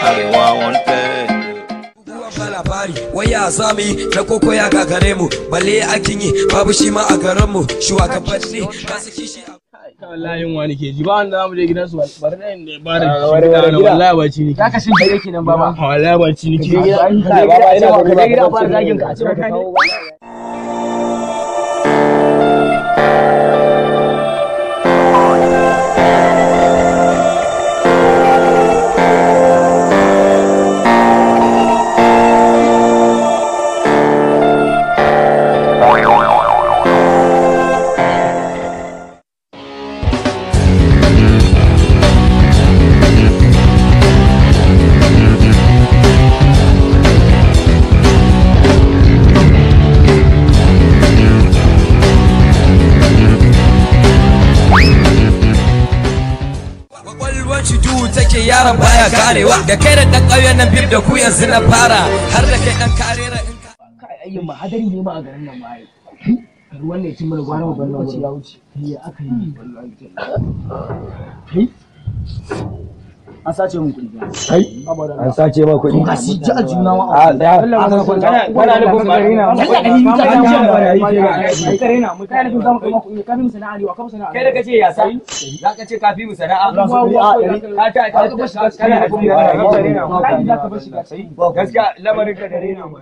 Arewa wanted. Labari waya zami na koko ya gagare mu, balle akin yi babu shi ma a garin mu, shugabanni ba su kishi. Wallahi yunwa nake ji, ba wanda zamu je gidansu, bari na yin ba da shi, wallahi ba ci nake. Zaka shin dare kenan baba. Wallahi ba ci nake. Ka je gida fara zagin ka a ce baka kawo ba. Take yaron baya ganewa da kai da dan ƙauyen nan bib da ku yanzu na fara har da kai dan karera in ka kai ayyin ma hadari ne ma a garin nan ma ai ruwan ne cin mana gwana mu bannan wurin ya wuce kai aka yi wallahi kai an sace mun kuɗi kai an sace ma kuɗi ka si ji aljuna ma a da kana nufin ba rena mu kana nufin zamu kai kuɗi ka fi mu sana'a ne wa ka fi sana'a kai da kace ya sai za ka ce ka fi mu sana'a ka ta kana nufin ba gaskiya lamarin ka da rena mu.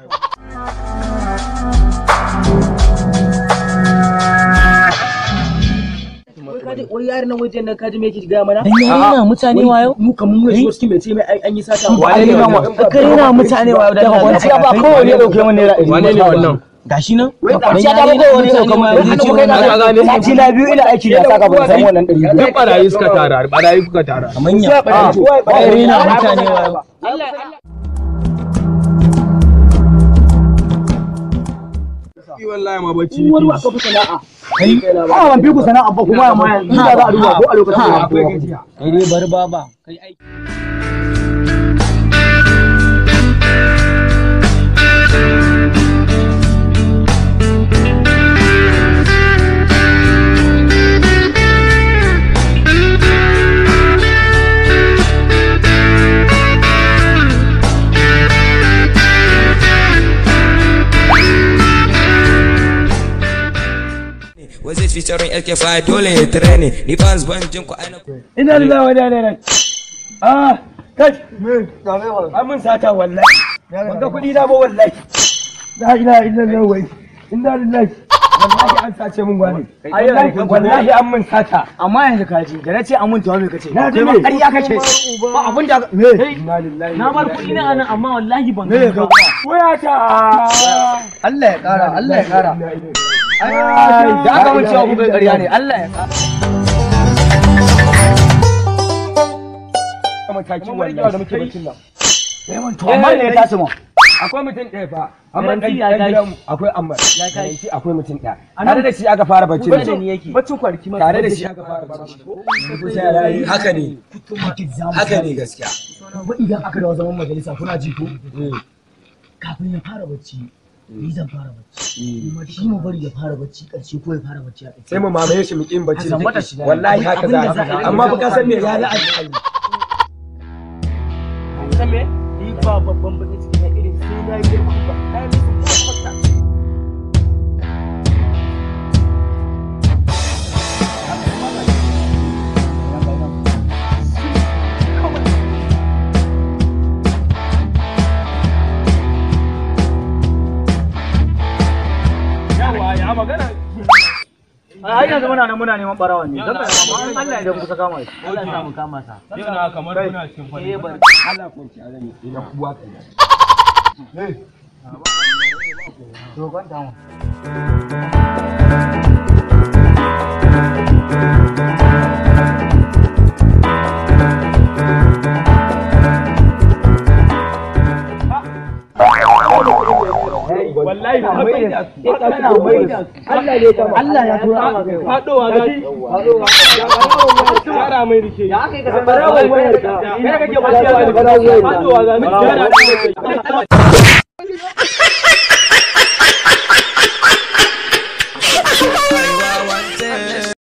Wai yaran nan wajen nan kaji me yake gaya mana? Dan yarena mutane wayo? Mu kamun mu shigo cikin mai ce mai an yi sata. Wane ne wannan? Ka rena mutane wayo dan Allah. Kwanciya ba kowane ya dauke mun naira 100. Wane ne wannan? Gashi nan. Kwanciya ta ba kowane ya dauke mun naira 100. Sati na biyu ina aiki da saka ban samu wannan 200. Duk barayi suka tara, barayi kuka tara. Manya. Ka rena mutane wayo. Wallahi ma bacci nake. Wani wa ka fi sana'a? Kai a ban fi ku sana'a ba kuma amma yanzu da za a duba ko a lokacin da akwai gajiya. Kai dai bari baba, kai aiki. Was it featuring LK5 dole ya training ni fans ban jin ku aina ina lillahi wa inna ilaihi. Ah kai an mun sata wallahi ban ga kuɗi na ba wallahi. La ilaha illallah wai inna lillahi wallahi an sace mun gwani wallahi an mun sata. Amma yanzu kaji da nace an mun tawo me kace? Na ji me? Ƙarya kake ba abin da me inna lillahi Na bar kuɗi na anan amma wallahi ban me ga. Wayata Allah ya ƙara, Allah ya ƙara. Da aka mun cewa kuka ƙarya ne, Allah ya ƙara. Mataki wallahi da muke bacin nan. Amma ne ya tashi mu. Akwai mutum ɗaya fa, amma ɗan Garanti ya tashi. gidanmu akwai amma. Garanti akwai mutum ɗaya. Tare da shi aka fara bacci Kusa da ni yake. Baccin kwanaki ma. Tare da shi aka fara bacci. Haka ne, haka ne gaskiya. Ba idan aka dawo zaman majalisa kuna ji ko? Kafin ya fara bacci, ni zan fara bacci. Shi mu bari ya fara bacci ƙarshe ko ya fara bacci a Sai mu mamaye shi mu ƙin bacci. Hassan, wata shida ne. Wallahi haka za Abin da za a a yi. Amma fa ka san me ya za a yi. San me? Ni ba babban bakin ciki na irin sai na girma ba. Na yi musu kwata. Yawa ya magana. Ai yanzu muna nan muna neman barawa ne. Dan amma Allah ya kusa kama shi. Allah ya samu kama sa. Yau na kamar kuna cikin fari. Eh bari. Allah kwanci a zan yi na kuwa kai. To kwanta mu. Wallahi Kana mai da Allah ne ta Allah ya tura maka kai. fadowa za Yara mai rike. Ya aka yi ka san Barawon wayar ka. Kai kake Barawon wayar ka. Fadowa za. Yara mai rike.